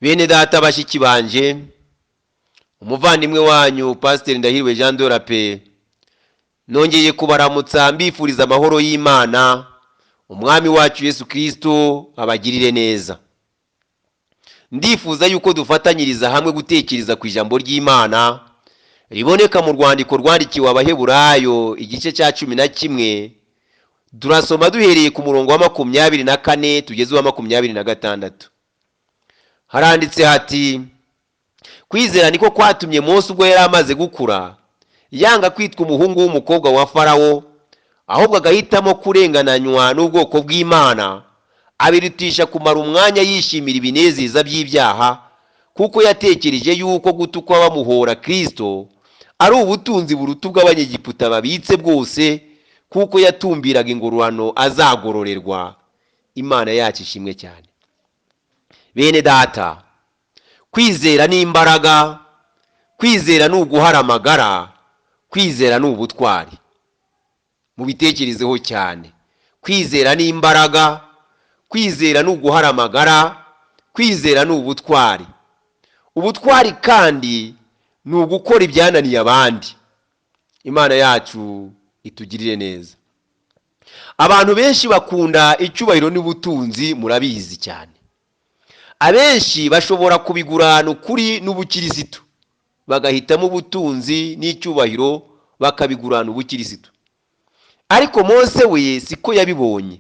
Bene data, bashiki banje, umuvandimwe wanyu Pasiteri Ndahiriwe Jean de la Paix nongeye kubaramutsa, mbifuriza amahoro y'Imana. Umwami wacu Yesu Kirisito abagirire neza. Ndifuza yuko dufatanyiriza hamwe gutekereza ku ijambo ry'Imana riboneka mu rwandiko rwandikiwe Abaheburayo, igice cya 11. Turasoma duhereye ku murongo wa 24 tugeze uwa 26. Haranditse hati: "Kwizera niko kwatumye Mose, ubwo yari amaze gukura, yanga kwitwa umuhungu w'umukobwa wa Farawo, ahubwo agahitamo kurengananywa n'ubwoko bw'Imana, abirutisha kumara umwanya yishimira ibinezeza by'ibyaha, kuko yatekereje yuko gutukwa bamuhora Kirisito ari ubutunzi buruta ubw'Abanyegiputa babitse bwose, kuko yatumbiraga ingororano azagororerwa." Imana yacu ishimwe cyane. Bene data, kwizera ni imbaraga, kwizera ni uguhara amagara, kwizera ni ubutwari. Mubitekerezeho cyane. Kwizera ni imbaraga, kwizera ni uguhara amagara, kwizera ni ubutwari. Ubutwari kandi ni ugukora ibyananiye abandi. Imana yacu itugirire neza. Abantu benshi bakunda icyubahiro n'ubutunzi, murabizi cyane. Abenshi bashobora kubigurana ukuri n'ubukirisitu, bagahitamo ubutunzi n'icyubahiro, bakabigurana ubukirisitu. Ariko Mose we siko yabibonye.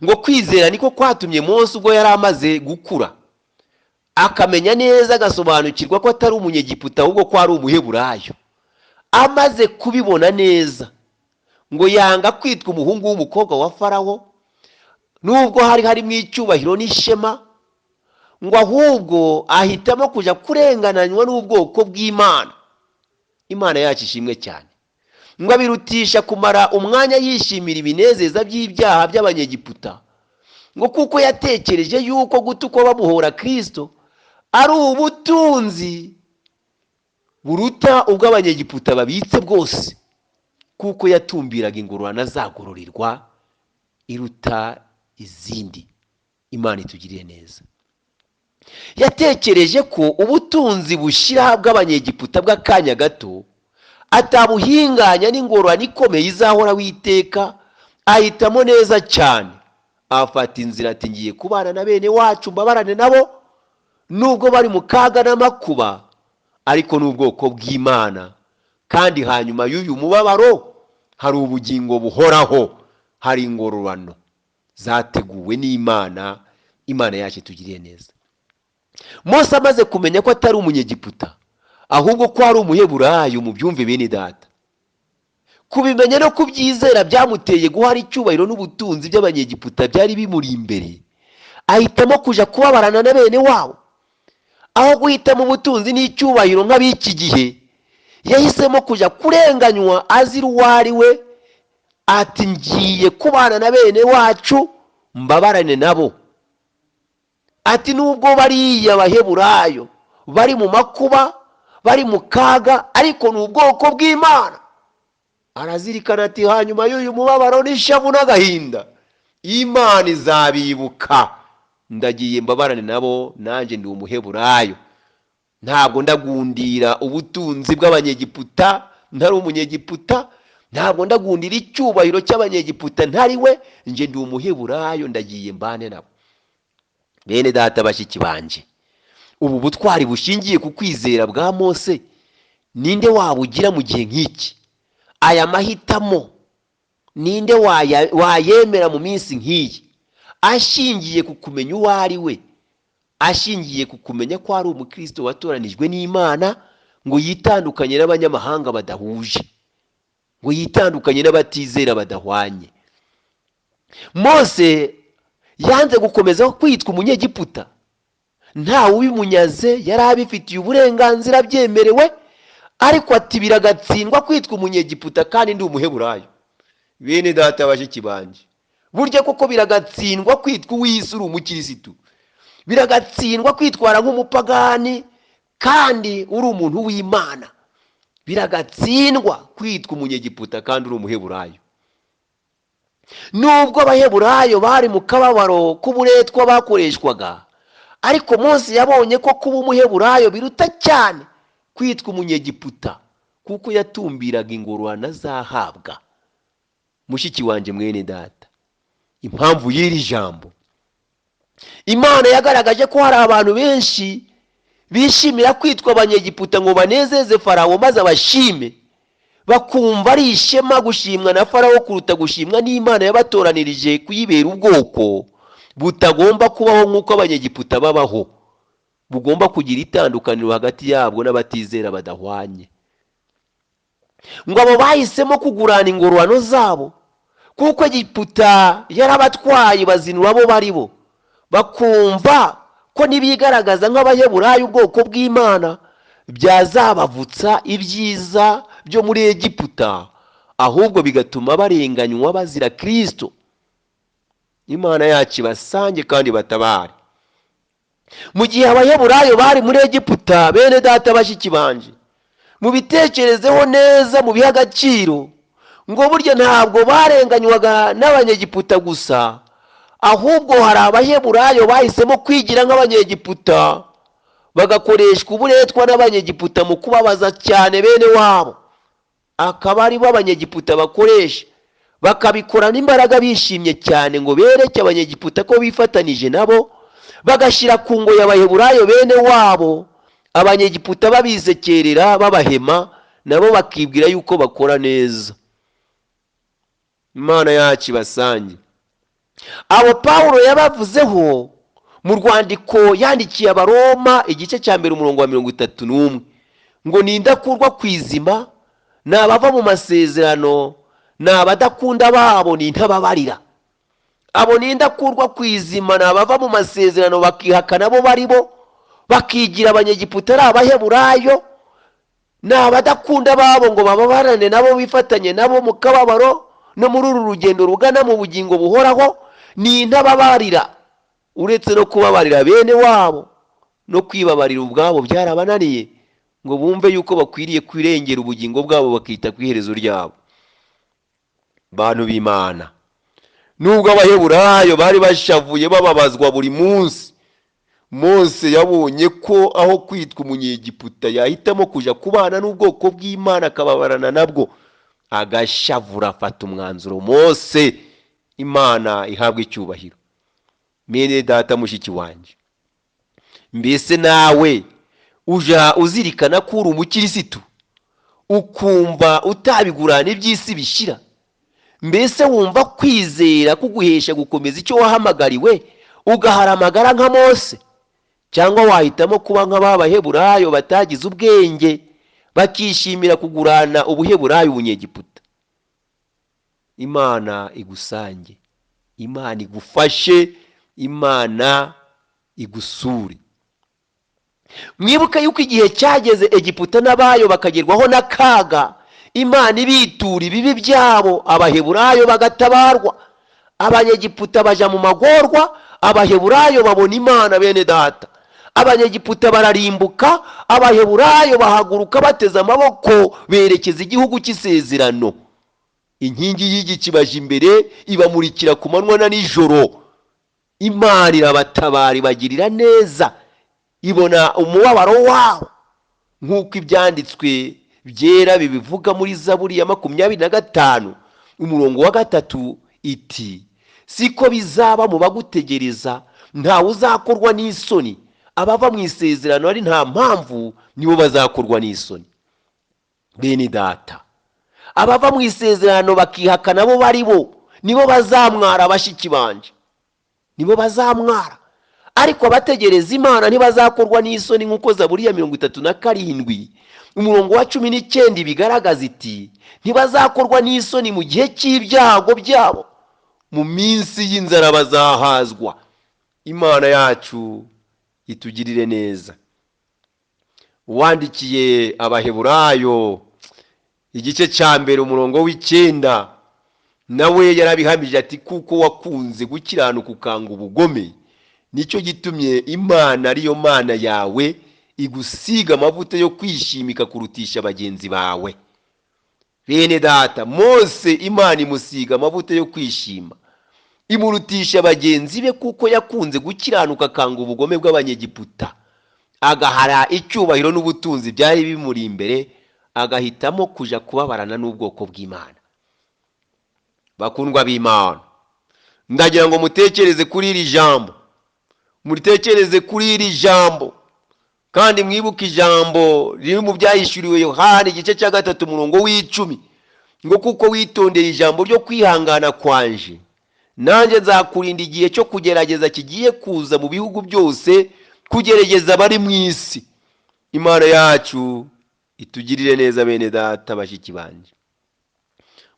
Ngo kwizera niko kwatumye Mose, ubwo yari amaze gukura, akamenya neza, agasobanukirwa ko atari Umunyegiputa, ahubwo ko ari Umuheburayo, amaze kubibona neza, ngo yanga kwitwa umuhungu w'umukobwa wa Farawo, nubwo hari harimo icyubahiro n'ishema, ngo ahubwo ahitamo kujya kurengananywa n'ubwoko bw'Imana. Imana yacu ishimwe cyane. Ngo abirutisha kumara umwanya yishimira ibinezeza by'ibyaha by'Abanyegiputa, ngo kuko yatekereje yuko gutukwa bamuhora Kirisito ari ubutunzi buruta ubw'Abanyegiputa babitse bwose, kuko yatumbiraga ingororano azagororerwa iruta izindi. Imana itugiriye neza. Yatekereje ko ubutunzi bushyira bw'Abanyegiputa bw'akanya gato atabuhinganya n'ingororano ikomeye izahoraho iteka. Ahitamo neza cyane, afata inzira ati: "Ngiye kubana na bene wacu, mbabarane nabo, nubwo bari mu kaga n'amakuba, ariko n'ubwoko bw'Imana, kandi hanyuma y'uyu mubabaro hari ubugingo buhoraho, hari ingororano zateguwe n'Imana." Imana yacu itugiriye neza. Mose amaze kumenya ko atari Umunyegiputa, ahubwo ko ari Umuheburayo, mu byumve bene data, kubimenya no kubyizera byamuteye guhara icyubahiro n'ubutunzi by'Abanyegiputa byari bimuri imbere, ahitamo kujya kubabarana na bene wabo. Aho guhitamo ubutunzi n'icyubahiro nk'ab'iki gihe, yahisemo kujya kurenganywa azira uwo ari we. Ati: "Ngiye kubana na bene wacu, mbabarane nabo." Ati: "Nubwo bariya Baheburayo bari mu makuba, bari mu kaga, ariko ni ubwoko bw'Imana." Arazirikana ati: "Hanyuma y'uyu mubabaro n'ishavu n'agahinda, Imana izabibuka. Ndagiye mbabarane nabo, nanjye ndi Umuheburayo. Ntabwo ndagundira ubutunzi bw'Abanyegiputa ntari Umunyegiputa, ntabwo ndagundira icyubahiro cy'Abanyegiputa ntari we. Njye ndi Umuheburayo, ndagiye mbane nabo." Bene data, bashiki banjye, ubu butwari bushingiye ku kwizera bwa Mose, ninde wabugira mu gihe nk'iki? Aya mahitamo ninde wayemera mu minsi nk'iyi, ashingiye ku kumenya uwo ari we, ashingiye ku kumenya ko ari umukristo watoranijwe n'Imana ngo yitandukanye n'abanyamahanga badahuje, ngo yitandukanye n'abatizera badahwanye? Mose yanze gukomeza kwitwa Umunyegiputa ntawe ubimunyaze. Yari abifitiye uburenganzira, byemerewe, ariko ati: "Biragatsindwa kwitwa Umunyegiputa kandi ndi Umuheburayo." Bene data, bashiki banjye, burya koko biragatsindwa kwitwa uw'isi uri umukirisitu, biragatsindwa kwitwara nk'umupagani kandi uri umuntu w'Imana, biragatsindwa kwitwa Umunyegiputa kandi uri Umuheburayo. Nubwo Abaheburayo bari mu kababaro k'uburetwa bakoreshwaga, Ariko Mose yabonye ko kuba Umuheburayo biruta cyane kwitwa Umunyegiputa, kuko yatumbiraga ingororano azahabwa. Mushiki wanjye, mwene data, impamvu y'iri jambo: Imana yagaragaje ko hari abantu benshi bishimira kwitwa Abanyegiputa ngo banezeze Farawo maze abashime, bakumva ari ishema gushimwa na Farawo kuruta gushimwa n'Imana yabatoranirije kuyibera ubwoko butagomba kubaho nk'uko Abanyegiputa babaho, bugomba kugira itandukaniro hagati yabwo n'abatizera badahwanye. Ngo abo bahisemo kugurana ingororano zabo, kuko Egiputa yarabatwaye, bazinura abo bari bo, bakumva ko nibigaragaza nk'Abaheburayo, ubwoko bw'Imana, byazabavutsa ibyiza byo muri Egiputa, ahubwo bigatuma barenganywa bazira Kirisito. Imana yacu ibasange kandi batabare. Mu gihe Abaheburayo bari muri Egiputa, bene data, bashiki banje, mubitekerezeho neza, mu bihe agaciro, ngo burya ntabwo barenganywaga n'Abanyegiputa gusa, ahubwo hari Abaheburayo bahisemo kwigira nk'Abanyegiputa, bagakoreshwa uburetwa n'Abanyegiputa mu kubabaza cyane bene wabo, akaba ari bo Abanyegiputa bakoresha, bakabikorana imbaraga bishimye cyane ngo bereke Abanyegiputa ko bifatanije nabo, bagashyira ku ngoyi Abaheburayo bene wabo, Abanyegiputa babizekerera, babahema, nabo bakibwira yuko bakora neza. Imana yacu ibasange. Abo Pawulo yabavuzeho mu rwandiko yandikiye Abaroma, igice cya 1, umurongo wa 31, ngo ni indakurwa ku izima, ni abava mu masezerano, ni abadakunda babo, ni intababarira. Abo ni indakurwa ku izima, ni abava mu masezerano bakihakana abo bari bo, bakigira Abanyegiputa ari Abaheburayo, ni abadakunda babo ngo bababarane nabo, bifatanye nabo mu kababaro no muri uru rugendo rugana mu bugingo buhoraho, ni intababarira. Uretse no kubabarira bene wabo, no kwibabarira ubwabo byarabananiye, ngo bumve yuko bakwiriye kwirengera ubugingo bwabo, bakita ku iherezo ryabo. Bantu b'Imana, nubwo Abaheburayo bari bashavuye, bababazwa buri munsi, Mose yabonye ko aho kwitwa Umunyegiputa yahitamo kujya kubana n'ubwoko bw'Imana, akababarana nabwo, agashavura, afata umwanzuro. Mose, Imana ihabwa icyubahiro. Mene data, mushiki wanjye, mbese nawe uja uzirikana ko uri umukirisitu, ukumva utabigurana iby'isi bishira? Mbese wumva kwizera kuguhesha gukomeza icyo wahamagariwe, ugahara amagara nka Mose? Cyangwa wahitamo kuba nk'ab'Abaheburayo batagize ubwenge, bakishimira kugurana ubuheburayo ubunyegiputa? Imana igusange, Imana igufashe, Imana igusure. Mwibuke yuko igihe cyageze Egiputa n'abayo bakagerwaho n'akaga, Imana ibitura ibibi byabo, Abaheburayo bagatabarwa. Abanyegiputa baja mu magorwa, Abaheburayo babona Imana. Bene data, Abanyegiputa bararimbuka, Abaheburayo bahaguruka bateze amaboko, berekeza igihugu cy'isezerano. Inkingi y'igicu ibaje imbere, ibamurikira ku manywa na nijoro. Imana irabatabara, ibagirira neza, ibona umubabaro wabo, nk'uko Ibyanditswe Byera bibivuga muri Zaburi ya 25, umurongo wa 3, iti: "Siko bizaba mu bagutegereza, ntawe uzakorwa n'isoni. Abava mu isezerano ari nta mpamvu nibo bazakorwa n'isoni." Bene data, abava mu isezerano bakihakana abo bari bo nibo bazamwara. Bashiki banje, nibo bazamwara. Ariko abategereza Imana ntibazakorwa n'isoni, nk'uko Zaburi ya 37, umurongo wa 19 bigaragaza, iti: "Ntibazakorwa n'isoni mu gihe cy'ibyago byabo, mu minsi y'inzara bazahazwa." Imana yacu itugirire neza. Uwandikiye Abaheburayo, igice cya 1, umurongo wa 9, nawe yarabihamije, ati: "Kuko wakunze gukiranuka ukanga ubugome, nicyo gitumye Imana ariyo Mana yawe igusiga amavuta yo kwishimika kurutisha bagenzi bawe." Bene data, Mose Imana imusiga amavuta yo kwishima. Imurutisha bagenzi be kuko yakunze gukiranuka, akanga ubugome bw'Abanyegiputa, agahara icyubahiro n'ubutunzi byari bimuri imbere, agahitamo kuja kubabarana n'ubwoko bw'Imana. Bakundwa b'Imana, ndagira ngo mutekereze kuri iri jambo, mutekereze kuri iri jambo, kandi mwibuke ijambo riri mu Byahishuriwe Yohani igice cya 3 umurongo wa 10 ngo: "Kuko witondeye ijambo ryo kwihangana kwanje, nanjye nzakurinda igihe cyo kugerageza kigiye kuza mu bihugu byose, kugerageza abari mu isi." Imana yacu itugirire neza. Bene data, bashiki banjye,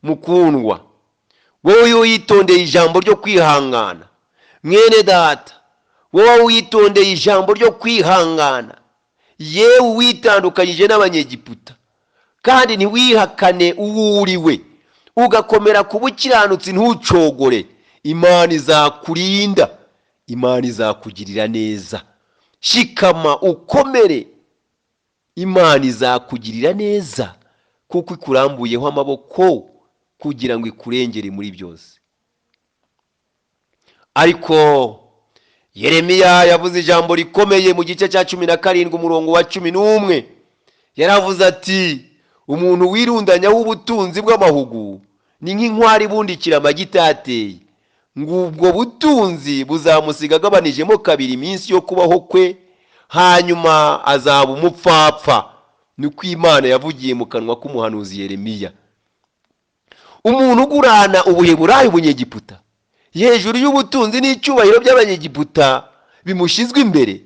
mukundwa, wowe witondeye ijambo ryo kwihangana, mwene data, wowe witondeye ijambo ryo kwihangana, yewe witandukanyije n'Abanyegiputa kandi ntiwihakane uwo uri we, ugakomera ku bukiranutsi ntucogore, Imana izakurinda, Imana izakugirira neza. Shikama ukomere, Imana izakugirira neza kuko ikurambuyeho amaboko kugira ngo ikurengere muri byose. Ariko Yeremiya yavuze ijambo rikomeye mu gice cya 17 umurongo wa 11. Yaravuze ati: "Umuntu wirundanyaho ubutunzi bw'amahugu ni nk'inkware ibundikira amagi itateye, ngo ubwo butunzi buzamusiga agabanijemo kabiri iminsi yo kubaho kwe, hanyuma azaba umupfapfa." Niko Imana yavugiye mu kanwa k'umuhanuzi Yeremiya. Umuntu ugurana Ubuheburayo, Ubunyegiputa, hejuru y'ubutunzi n'icyubahiro by'Abanyegiputa bimushyizwe imbere,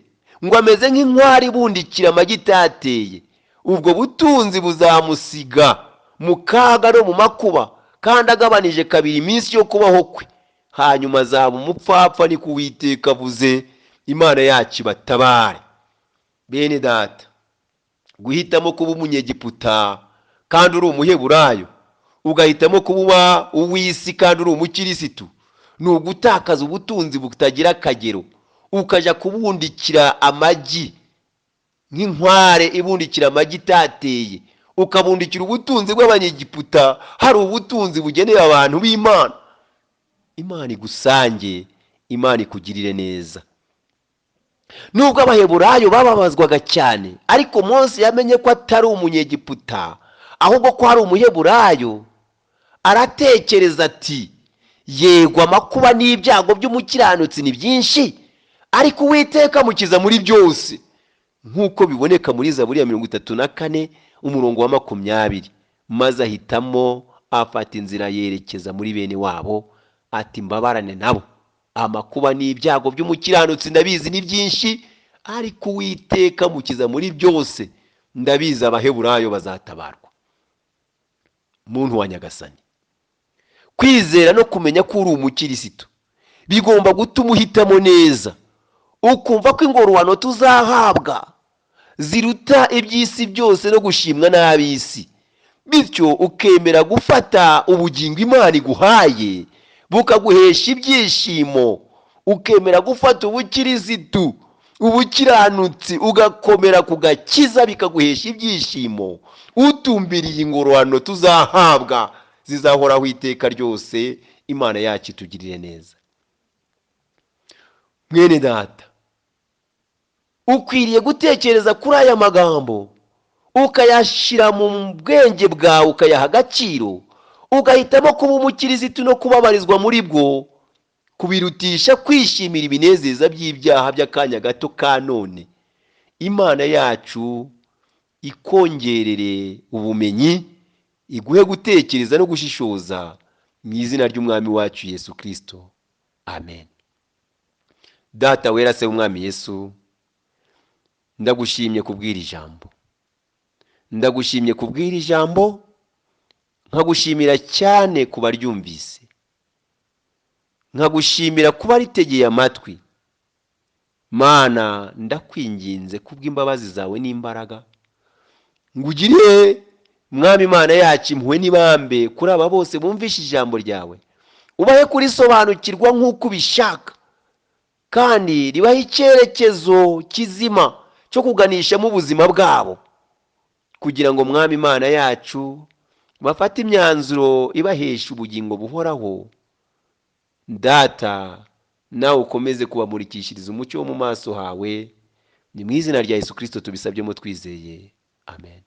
ngo ameze nk'inkware ibundikira amagi itateye. Ubwo butunzi buzamusiga mu kaga no mu makuba, kandi agabanije kabiri iminsi yo kubaho kwe, hanyuma azaba umupfapfa. Niko Uwiteka avuze. Imana yacu ibatabare. Bene data, guhitamo kuba Umunyegiputa kandi uri Umuheburayo, ugahitamo kuba uw'isi kandi uri umukirisitu, ni ugutakaza ubutunzi butagira akagero, ukajya kubundikira amagi nk'inkware ibundikira amagi itateye, ukabundikira ubutunzi bw'Abanyegiputa hari ubutunzi bugenewe abantu b'Imana. Imana igusange, Imana ikugirire neza. Nubwo Abaheburayo bababazwaga cyane, ariko Mose yamenye ko atari Umunyegiputa, ahubwo ko ari Umuheburayo. Aratekereza ati: "Yego, amakuba n'ibyago by'umukiranutsi ni byinshi, ariko Uwiteka amukiza muri byose," nk'uko biboneka muri Zaburi ya 34 umurongo wa 20. Maze ahitamo, afata inzira yerekeza muri bene wabo, ati: "Mbabarane nabo. Amakuba n'ibyago by'umukiranutsi ndabizi ni byinshi, ariko Uwiteka amukiza muri byose. Ndabizi, Abaheburayo bazatabarwa." Muntu wa Nyagasani, kwizera no kumenya ko uri umukirisitu bigomba gutuma uhitamo neza, ukumva ko ingororano tuzahabwa ziruta iby'isi byose no gushimwa n'ab'isi, bityo ukemera gufata ubugingo Imana iguhaye bukaguhesha ibyishimo, ukemera gufata ubukirisitu, ubukiranutsi, ugakomera ku gakiza bikaguhesha ibyishimo, utumbiriye ingororano tuzahabwa zizahoraho iteka ryose. Imana yacu itugirire neza. Mwene data, ukwiriye gutekereza kuri aya magambo, ukayashyira mu bwenge bwawe, ukayaha agaciro, ugahitamo kuba umukirisitu no kubabarizwa muri bwo, kubirutisha kwishimira ibinezeza by'ibyaha by'akanya gato ka none. Imana yacu ikongerere ubumenyi, iguhe gutekereza no gushishoza, mu izina ry'Umwami wacu Yesu Kirisito, amen. Data wera, se w'Umwami Yesu, ndagushimye kubw'iri jambo, ndagushimye kubw'iri jambo, nkagushimira cyane ku baryumvise, nkagushimira kuba ritegeye amatwi. Mana, ndakwinginze kubw'imbabazi zawe n'imbaraga ngo ugire, Mwami Imana yacu, impuhwe n'ibambe kuri aba bose bumvishe ijambo ryawe, ubahe kurisobanukirwa nk'uko ubishaka, kandi ribahe icyerekezo kizima cyo kuganishamo ubuzima bwabo, kugira ngo, Mwami Imana yacu, bafate imyanzuro ibahesha ubugingo buhoraho. Data, nawe ukomeze kubamurikishiriza umucyo wo mu maso hawe. Ni mu izina rya Yesu Kirisito tubisabyemo twizeye, amen.